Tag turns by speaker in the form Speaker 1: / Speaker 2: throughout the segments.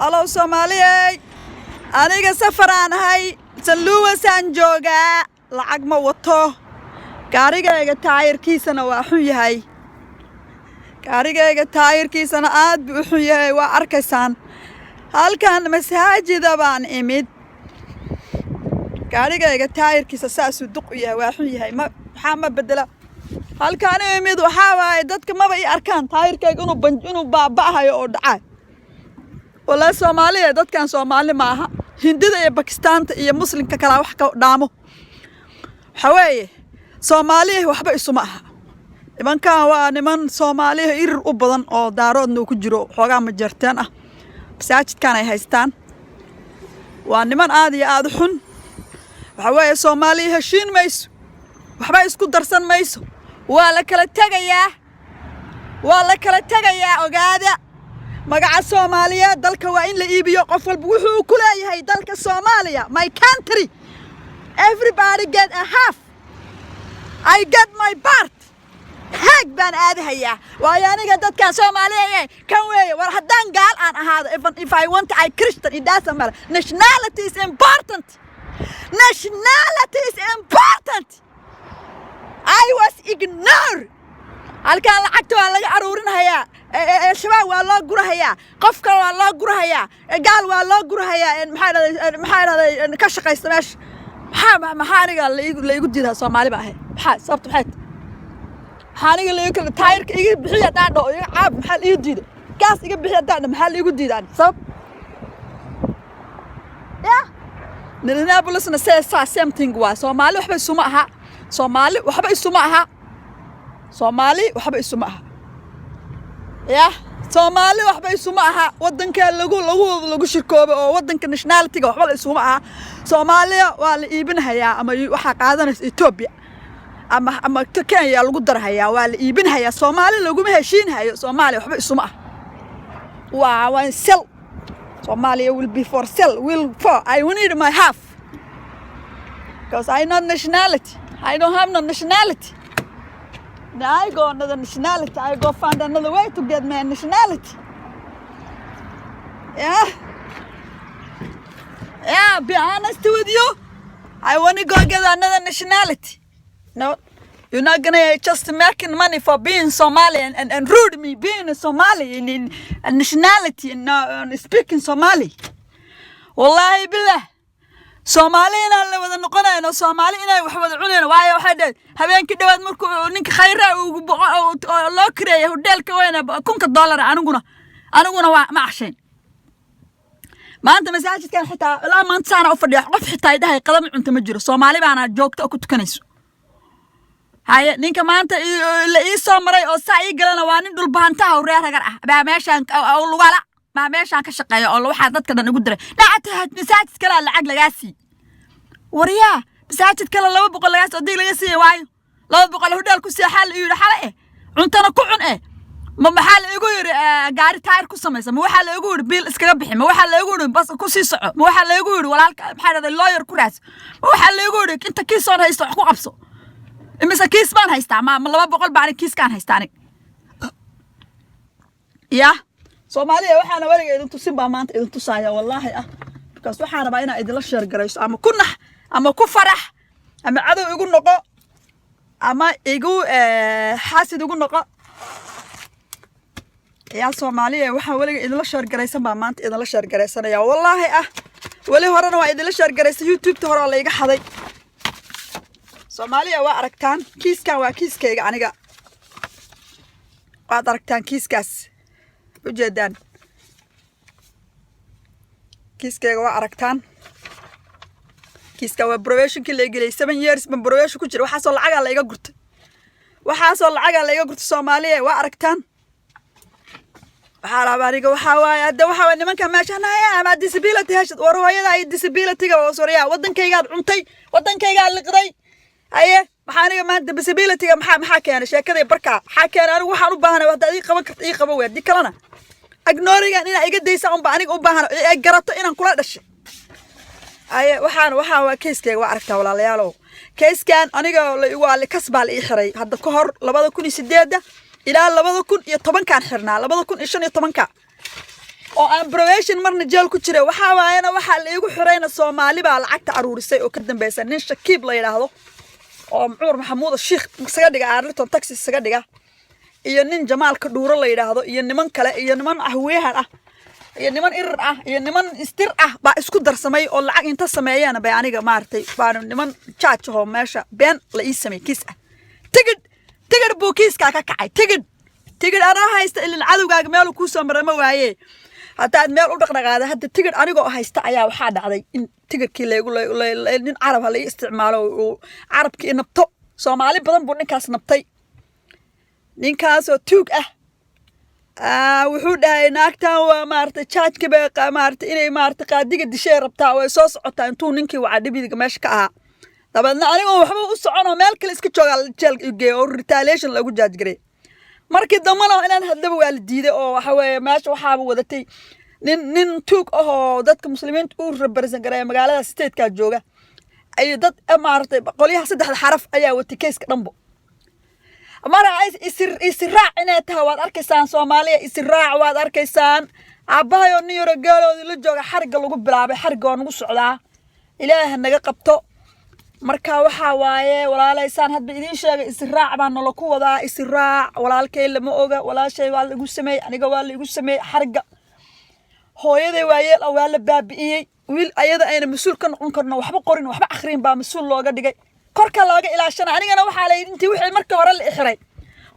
Speaker 1: Hello, Soomaaliyey. Aniga safaraan ahay, St. Louisaan joogaa, lacag ma wato. Gaarigayga taayirkiisana waa xun yahay. Gaarigayga taayirkiisana aad buu u xun yahay, waa arkaysaan. Halkan masaajida baan imid. Gaarigayga taayirkiisa saasuu duq u yahay, waa xun yahay. Ma maxaa ma bedela. Halkaan imid waxaa waaye dadka maba ii arkaan taayirkayga inuu baaba'ahayo oo dhacay. Walaa Soomaaliya, dadkan Soomaali ma aha. Hindida iyo Bakistaanta iyo Muslimka kalaa wax ka dhaamo. Waxaa weeye, Soomaaliya waxba isuma aha. Nimankan waa niman Soomaaliya irir u badan oo Daaroodna uu ku jiro, xoogaa Majeerteen ah. Masaajidkan ay haystaan waa niman aad iyo aad u xun. Waxaa weeye, Soomaaliya heshiin mayso, waxba isku darsan mayso. Waa la kala tegayaa, waa la kala tegayaa. Ogaada, magaca Soomaaliyeed dalka waa in la iibiyo. Qof walba wuxuu ku leeyahay dalka Soomaaliya, my country, everybody get a half. I get my part. Haag baan aadahayaa, waayo aniga dadkan Soomaaliya kan weeye. War haddaan gaal aan ahaado, even if I want, I Christian, it doesn't matter. Nationality is important. Nationality is important. I was ignored. Halkan lacagta waa laga aruurinhayaa, Al-Shabaab waa loo gurahayaa, qof kale waa loo gurahayaa, gaal waa loo gurahayaa. Maxaa dhahday ka shaqaysta meesha? Maxaa aniga laigu diidaa? Soomaali ba ahay. Maxaa sababta? Maxay maxaa aniga laigu kala taayirka iga bixiya haddaan dhaho, iga caab, maxaa la iigu diiday? Gaas iga bixiya haddaan dhaho, maxaa laigu diidaa ani? Sabab ya Minneapolisna see saa same thing waa. Soomaali waxba isuma aha. Soomaali waxba isuma aha. Soomaali waxba isuma aha. Ya Soomaali waxba isuma aha. Wadanka lagu shirkoobay oo wadanka nationalityga waxba la isuma aha. Soomaaliya waa la iibinhayaa, ama waxaa qaadanaysa Ethiopia ama Kenya lagu darhayaa. Waa la iibinhayaa. Soomaali laguma heshiinhayo. Soomaaliya waxba isuma ah. Waa sell. Somalia will be for sale, will for I need my half because I not nationality. I don't have no nationality. Now I go another nationality. I go find another way to get my nationality. Yeah, be honest with you, I want to go get another nationality. No, you're not gonna just making money for being Somali and rude me being a Somali in a nationality and speaking Somali. Wallahi billah. Soomaali inaan la wada noqonayno, Soomaali inay wax wada cunayno, waayo waxay dhaheen habeenkii dhawaad markuu ninka Khayra uu loo kireeyay hoteelka weyne 1000-ka dollar, aniguna waa ma cashayn. Maanta masaajidkan xitaa ilaa maanta saana u fadhiya, qof xitaa idhahay qadama cunto ma jiro. Soomaali baana joogta oo ku tukanayso. Haye, ninka maanta la ii soo maray oo saa ii galana waa nin Dhulbahantaha oo reer Ragar ah baa meeshaan oo lugala baa meeshaan ka shaqeeya oo waxaa dadka dhan igu diray dhacata. Masaajid kalea lacag lagaa sii. Waryaa, masaajid kale 200 lagaa sii odig laga siiya, waayo 200 hodheel ku seexaa la yidhi xale eh, cuntana ku cun eh. Ma maxaa la igu yidhi gaari taayir ku samaysa? Ma waxaa la igu yidhi biil iskaga bixi? Ma waxaa la igu yidhi bas ku sii soco? Ma waxaa la igu yidhi walaalka, maxaa dhahday, lawyer ku raadso? Ma waxaa la igu yidhi inta kiisoon haysto wax ku qabso? Imise kiis baan haystaa? Ma 200 baan kiiskaan haystaa anig? Ya Soomaaliya, waxaana weliga idin tusin baa maanta idin tusaaya, wallaahi ah, because waxaan rabaa inaa idinla share garayso. Ama ku nax ama ku farax ama cadow igu noqo ama igu xaasid igu noqo. Yaa Soomaaliya, waxaan weliga idinla share garaysan baa maanta idinla share garaysanaya, wallaahi ah. Weli horena waa idinla share garaysan. YouTube-ta hore oo la iga xaday. Soomaaliya, waa aragtaan kiiskan, waa kiiskayga aniga. Waad aragtaan kiiskaas, ujeedaan kiiskayga, waa aragtaan kiiska. Waa probationkii la geliyay. 7 years ban probation ku jira. Waxaasoo lacagaa la iga gurtay, waxaasoo lacagaa la iga gurtay. Soomaaliya, waa aragtaan. Waxaa rabaa aniga, waxaa waaye, hadda waxaa waaye nimanka meeshan haya ama disability heshad. War hooyada iyo disabilityga oo soraya, waddankaygaad cuntay, waddankaygaad liqday. Haye, maxaa aniga maanta disabilityga maxaa keenay sheekadii barkaa? Maxaa keenay? Anigu waxaan u baahanay hadda ii qaban karta, ii qaban wey. Haddii kalena ignoringan inaa iga daysa unba aniga u baahan ay garato inaan kula dhashay. Haye, waxaan waa keiskayga, waa aragtaa walaalayaalow. Keiskan aniga waa kas baa la ii xiray hadda ka hor 2008-da ilaa 2010-kaan xirnaa, 2015-ka. Oo aan probation marna jeel ku jiray. Waxaa waayana waxaa la iigu xirayna Soomaali baa lacagta aruurisay oo ka dambeysa, nin Shakiib la yidhaahdo oo Cumar Maxamuud Shiikh isaga dhiga, Arlington, Texas isaga dhiga, iyo nin Jamaalka Dhuuro la yidhaahdo, iyo niman kale, iyo niman ahweehan ah, iyo niman Irir ah, iyo niman Istir ah baa isku darsamay oo lacag inta sameeyeen bay aniga maaragtay baana niman jaaj ahoo meesha been la ii sameeyey kiis ah. Tigidh buu kiiskaa ka kacay. Tigidh anaa haysta, ilin cadowgaaga meeluu kuu soo mara ma waaye haddaad meel u dhaqdhaqaada. Hadda tigidh anigoo haysta ayaa waxaa dhacday in tigidhkii laygu nin Carab ha la ii isticmaalo oo Carabkii i nabto. Soomaali badan buu ninkaas nabtay, ninkaasoo tuug ah. Wuxuu dhahay naagtan waa maaragtay jaajka bay maaragtay inay maaragtay qaadiga dishay rabtaa, way soo socotaa, intuu ninkii wacaa dhibiga meesha ka ahaa. Dabeedna anigoo waxba u soconoo meel kale iska joogaa jeelka i geeyo oo retaliation lagu charge garay. Markii dambana inaan hadlaba waa la diiday oo waxa weeye meesha waxaaba wadatay nin tuug ah oo dadka Muslimiinta u represent gareeya magaalada stateka jooga iyo dad maaragtay qolyaha saddexda xaraf ayaa watay keyska dhanbo. Mara isiraac inay tahay waad arkaysaan. Soomaaliya isiraac waad arkaysaan. Aabbahay oo nin yaro geeloodii la jooga xarigga lagu bilaabay, xarigga waa nagu socdaa, Ilaaha naga qabto. Marka waxaa waaye, walaalaysaan hadba idiin sheegay, isiraac baa nala ku wadaa, isiraac. Walaalkay lama oga, walaashay waa lagu sameeyey, aniga waa laigu sameeyey xarigga. Hooyaday waayeel ah waa la baabi'iyey. Wiil ayada ayna mas-uul ka noqon karno, waxba qorin, waxba akhriin baa mas-uul looga dhigay, korka looga ilaashana. Anigana waxaa la yidhi intii wixii markii hore la ixiray,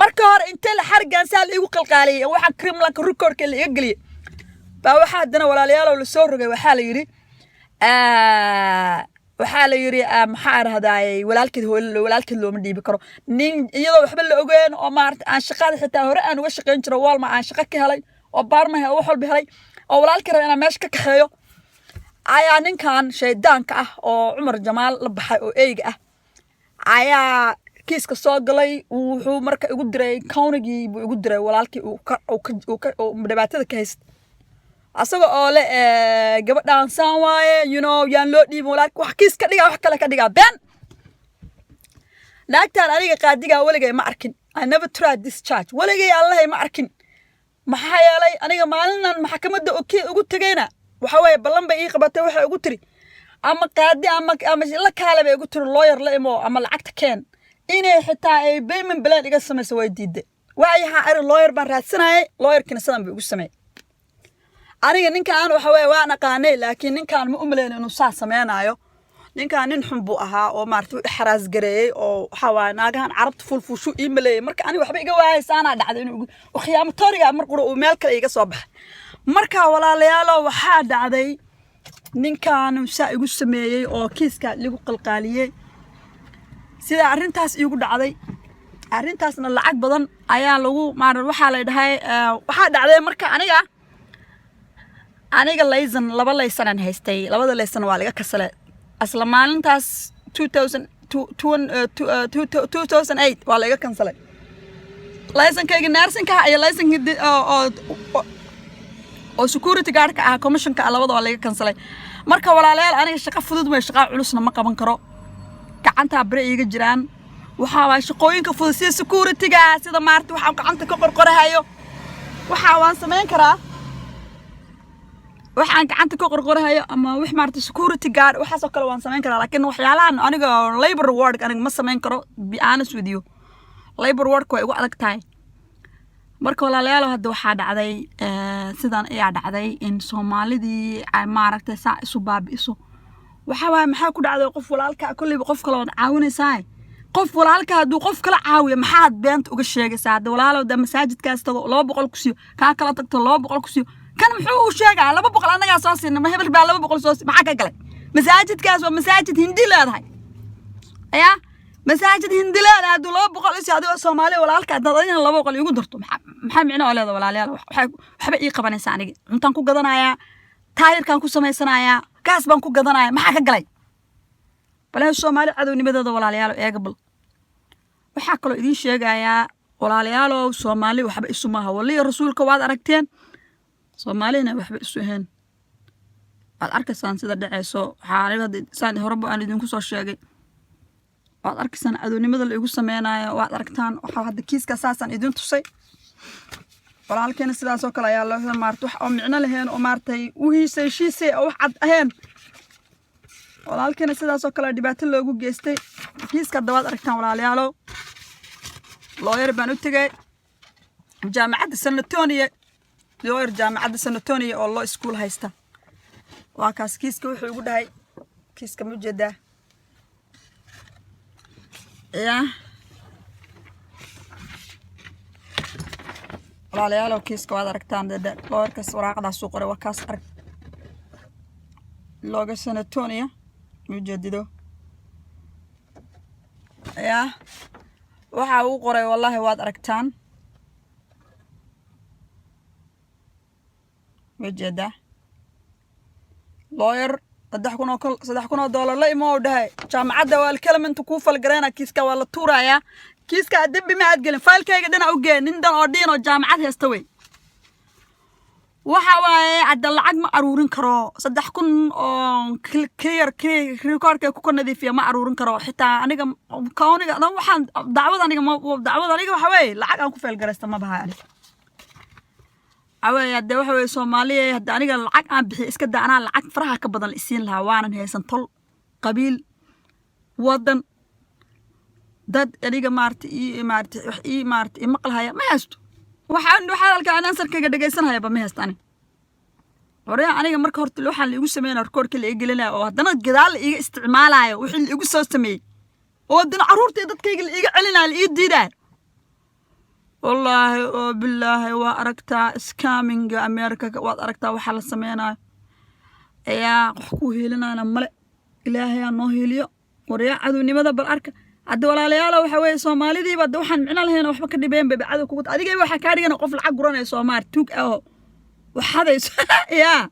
Speaker 1: markii hore intee la xariggan saa la iigu qalqaaliyey, waxaa criminalka recordka la iga geliyey baa waxaa haddana, walaalayaalow, lasoo rogay. Waxaa la yidhi maxaa rahdaayey, walaalkeed, hooyo walaalkeed looma dhiibi karo nin iyadoo waxba la ogeen oo maarata aan shaqada xitaa hore aan uga shaqayn jiro Walmart aan shaqo ka helay oo baarmaha oo wax walba helay oo walaalkii raba inaan meesha ka kaxeeyo ayaa ninkan shaydaanka ah oo Cumar Jamaal la baxay oo eyga ah ayaa kiiska soo galay. Wuxuu marka igu diray countygii buu igu diray walaalkii uu ka uu ka uu ka uu dhibaatada ka haysta, asaga oo le gabadhaan saan waaye, yaan loo dhiibin walaalki, wax kiis ka dhigaa, wax kale ka dhigaa, been. Naagtaan aniga qaadigaa weligay ma arkin. I never tried this charge. Weligay Allahay ma arkin. Maxaa yeelay aniga maalinan maxkamadda ugu tegayna waxa weeye ballan bay ii qabatay. Waxay ugu tiri ama qaadi ama la kaale bay igu tiri, lawyer la imo ama lacagta keen. Inay xitaa ay payment plan iga samayso way diiday. Waayaha ari lawyer baan raadsanayay, lawyerkina sidan bay igu sameeyey. Aniga ninkaan waxa weeye waan aqaanay, laakiin ninkaan ma umaleyn inuu saa sameynaayo. Ninkaan nin xun buu ahaa oo maarata u xaraas gareeyey oo waxaa waaye naagahan Carabta fulfuushu ii maleeyey. Marka aniga waxba iga waayaysaanaa dhacday inuu khiyaamatoriga mar qura uu meel kale iga soo baxay. Marka walaalayaalo, waxaa dhacday ninkaan saa igu sameeyey oo kiiska ligu qalqaaliyey. Sida arrintaas iigu dhacday, arrintaasna lacag badan ayaa lagu maara waxaa la dhahay. Waxaa dhacday marka aniga license, laba license aan haystay. Labada license waa laga kasalay asla maalintaas 2008 waa laga kansalay licensekayga nursingka iyo licensekii oo security guardka ah, commissionka ah, labada waa laga kansalay. Marka walaalayaal, aniga shaqo fudud way, shaqo culusna ma qaban karo, gacantaa bere iiga jiraan. Waxaa waay shaqooyinka fudud sida securityga, sida maarata waxaan gacanta ka qorqorahayo, waxa waan samayn karaa. Waxaan gacanta ka qorqorahayo ama wax maarata security guard, waxaas oo kale waan samayn karaa, laakiin waxyaalahan aniga labor work aniga ma samayn karo. Be honest with you, labor work way igu adag tahay. Marka walaalayaal, hadda waxaa dhacday sidan ayaa dhacday in Soomaalidii ay maaragtay saa isu baabi'iso. Waxaa waaye, maxaa ku dhacday qof walaalka? Kolleyba qof kale waad caawinaysaa. Qof walaalka hadduu qof kala caawiyo, maxaad beenta uga sheegaysaa? Hadda walaalow da masaajidkaas tago, 200 ku siiyo, kaa kala tagto, 200 ku siiyo, kan muxuu u sheegaa? 200 annagaa soo siina, ma hebel baa 200 soo sii? Maxaa ka galay? Masaajidkaas waa masaajid Hindi leedahay ayaa masaajid Hindi leedahay. Hadduu 200 isi, adigoo Soomaali walaalka haddaad adigana 200 iigu darto, maxaa micno oo leedahay? Walaalayaal, waxba ii qabanaysa aniga? Cuntaan ku gadanayaa, taayirkaan ku samaysanayaa, gaas baan ku gadanayaa. Maxaa ka galay? Bale Soomaali cadownimadooda, walaalayaal, eega bal. Waxaa kaloo idiin sheegayaa, walaalayaalow, Soomaali waxba isu maaha. Waliya rasuulka waad aragteen, Soomaalina waxba isu ahayn. Waad arkaysaan sida dhaceyso. Waxaa aniga hadda saan horeba aan idinku soo sheegay, waad arkaysaan cadownimada la igu sameynayo, waad aragtaan. Waxaa hadda kiiska saasaan idin tusay. Walaalkeena sidaas oo kale ayaa loo, maarata, wax oo micno lahayn oo maaratay u hiisay heshiisay oo wax cad ahayn. Walaalkeena sidaas oo kale dhibaato loogu geystay. Kiiska hadda waad aragtaan, walaalayaalow. Lawyer baan u tegay jaamacadda San Antonio, lawyer jaamacadda San Antonio oo law school haysta. Waa kaas kiiska. Wuxuu igu dhahay, kiiska ma ujeedaa? Ya walaalayaalow, kiiska waad aragtaan. Lawyerkaas waraaqadaasuu qoray, waa kaas. Arag looga San Antonio, ma ujeedido? Ya, waxa uu qoray, wallaahi, waad aragtaan, ma ujeedaa? Lawyer 3000 oo kol $3000 la imo dhahay. Jaamacadda waa kalamanta kuu falgareyna, kiiska waa la tuurayaa, kiiska dembi ma aad gelin. Faylkayga dhinac u gee, nin dan oo dhiin oo jaamacad haysta wey. Waxa waaye, hadda lacag ma aruurin karo. 3000 oo clear recordka ku nadiifiya ma aruurin karo. Xitaa aniga countyga dan waxaan dacwad, aniga ma dacwad. Aniga waxa weeye lacag aan ku faylgaraysta ma bahay aniga. Waxaa hadde, waxa weeye, Soomaaliya, hadda aniga lacag aan bixiyo iska daa, anaa lacag faraha ka badan la isiin lahaa, waanan haysan tol, qabiil, wadan, dad aniga maarata ii maarata wax ii maarata i maqlahaya ma haysto. Waxaan hadalka aan ansarkayga dhegaysanayaba ma haysto ani. Horaya aniga marka horta waxaan la igu sameynaya, recordka la iga gelinaya oo haddana gadaal la iiga isticmaalayo, wixii la igu soo sameeyey oo haddana carruurta iyo dadkayga la iiga celinayo, la ii diidayo. Wallaahi oo bilaahi, waa aragtaa scamminga America, waad aragtaa waxaa la sameynayo. Ayaa wax ku heelinayna male, Ilaahay aa noo heeliyo. Waryaa, cadownimada bal arka hadda, walaalayaalo. Waxa weeye, Soomaalidiiba hadda waxaan micno lahayn oo waxba ka dhibeen bay cadow kugu. Adigay waxaa kaa dhigan qof lacag guranaya, Soomaali tuug ah oo waxadayso. Yaa,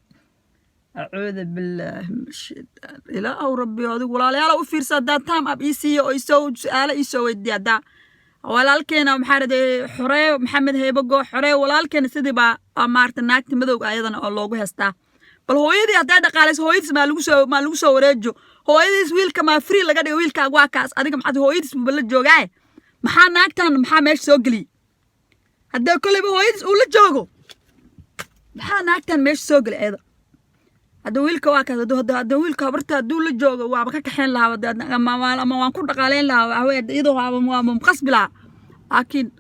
Speaker 1: acuudu billaahi min shaytaan. Ilaahow Rabbi, adigu walaalayaal u fiirsa. Haddaa time up ii siiyo oo isoo su-aalo iisoo weydiiya. Haddaa walaalkeena, maxaa raday, xoree Maxamed Heybego, xoree walaalkeena, sidii baa maarata naagta madowga ayadana oo loogu heestaa. Bal hooyadii hadday dhaqaalayso, hooyadiis maa lagu soo wareejo? Hooyadiis wiilka maa free laga dhigo? Wiilkaaga waa kaas, adiga maxaad hooyadiis buba la joogaaye? Maxaa naagtan, maxaa meesha soo geliyey? Haddee kolleyba hooyadiis uu la joogo, maxaa naagtan meesha soo gelay ayada? Hadda wiilka waa kaas. Hadda wiilka habarta hadduu la joogo, waaba ka kaxayn lahaa ama waan ku dhaqaaleyn lahaa. Waxa weye, iyadoo waaba qasbi lahaa, laakiin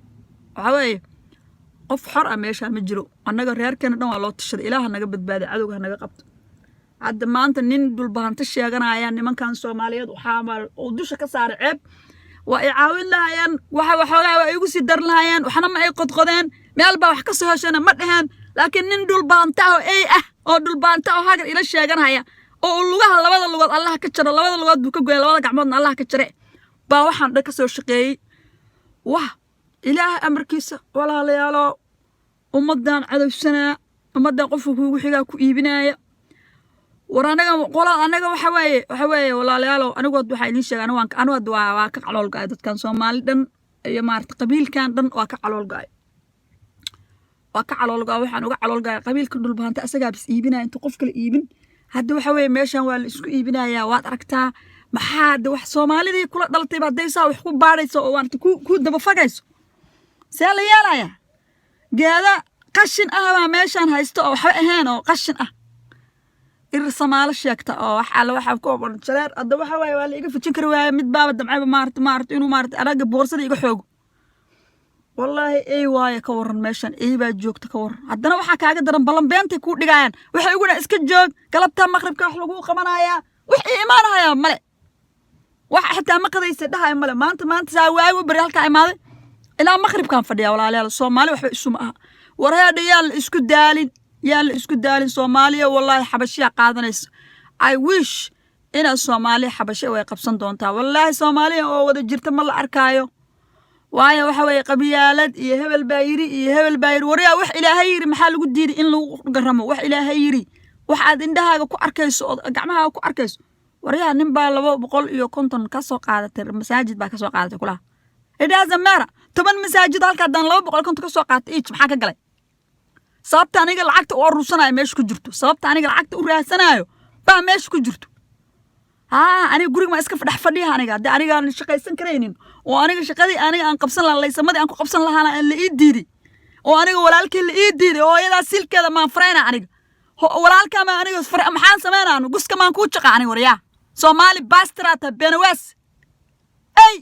Speaker 1: waxa weeye, qof xor ah meeshaan ma jiro. Annaga reerkeena dhan waa loo tashaday. Ilaah naga badbaaday, cadowga ha naga qabto. Hadda maanta nin dhulbahanto sheeganaya nimankan Soomaaliyeed waxaa uu dusha ka saaray ceeb. Waa ay caawin lahayeen, waxa waxoogaa waa igu sii darin lahayeen, waxna ma ay qodqodeen, meel baa wax ka soo heshana ma dheheen. Laakiin nin dhulbaanta oo ey ah oo dhulbaanta oo hagar ila sheeganaya oo uu lugaha, labada lugood Allah ka jaro, labada lugood buu ka goya, labada gacmoodna Allah ka jare, baa waxaan dhan ka soo shaqeeyey. Wah, Ilaahay amarkiisa, walaalayaalo, ummaddan cadowsanaa, ummaddan qofka kuugu xigaa ku iibinaya. War anaga qola anaga waxa weeye, walaalayaalow, anigu waxaa idiin sheega, anigu waan anigu hadda waa ka calool go'ay dadkan Soomaali dhan iyo maarata qabiilkan dhan. Waa ka calool go'ay, waa ka calool go'ay. Waxaan uga calool go'ay, qabiilka dhulbaanta asagaa bis iibinaya intuu qof kale iibin. Hadda waxa weeye, meeshan waa la isku iibinayaa, waad aragtaa. Maxaa hadda wax Soomaalidii kula dhalatayba hadday saa wax ku baadhayso oo maarata ku dabafagayso, see la yeelayaa? Geeda qashin ah baa meeshaan haysto oo waxba ahayn oo qashin ah, irir Samaalo sheegta oo wax alla waxa ku jareer. Hadda waxa waaye, waa la iga fujin kari waaye. Mid baaba damcayba maarata inuu maarata anaga boorsada iga xoogo. Wallaahi, ey waaye, ka waran meeshan ey baa joogta, ka waran. Haddana waxaa kaaga daran ballan beentay kuu dhigaayaan. Waxay ugu dhahan, iska joog, galabtaa maqribka wax laguu qabanayaa. Wax ii imaanaya male, wax xitaa ma qadaysa dhahaya male. Maanta saa waagu beri halkaa imaaday, ilaa maqribkaan fadhiyaa. Walaalayaal, Soomaali waxba isuma aha. War heedha, yaan la isku daalin, yaan la isku daalin. Soomaaliya, wallaahi, xabashiyaa qaadanayso. I wish inaad Soomaaliya xabasho way qabsan doontaa. Wallaahi, Soomaaliya oo wada jirta ma la arkaayo. Waayo, waxa weeye, qabiyaalad iyo hebel baa yiri iyo hebel baa yiri. Waryaa, wax Ilaahay yiri maxaa lagu diiday in lagu garamo? Wax Ilaahay yiri, wax aad indhahaaga ku arkayso oo gacmahaaga ku arkayso. Waryaa, nin baa 250 ka soo qaadatay masaajid baa kasoo qaadatay kulaha. It doesn't matter. 10 masaajid halka haddaan 250 ka soo qaatay each, maxaa ka galay? Sababta aniga lacagta u aruursanayo meesha ku jirto, sababta aniga lacagta u raadsanayo baa meesha ku jirto. Haa, aniga guriga maa iska dhex fadhiya? Aniga haddii aniga aan shaqaysan karaynin oo aniga shaqadii aniga aan qabsan lahaa, laysamadii aan ku qabsan lahaana aan la ii diiday oo Oo aniga walaalkii la ii diiday, hooyadaa silkeeda maan farayna aniga. Walaalkaa maa aniga maxaan samaynaa? Guska maan kuu jaqa aniga? Waryaa, Soomaali bastard aa tahay, beenawaas ey.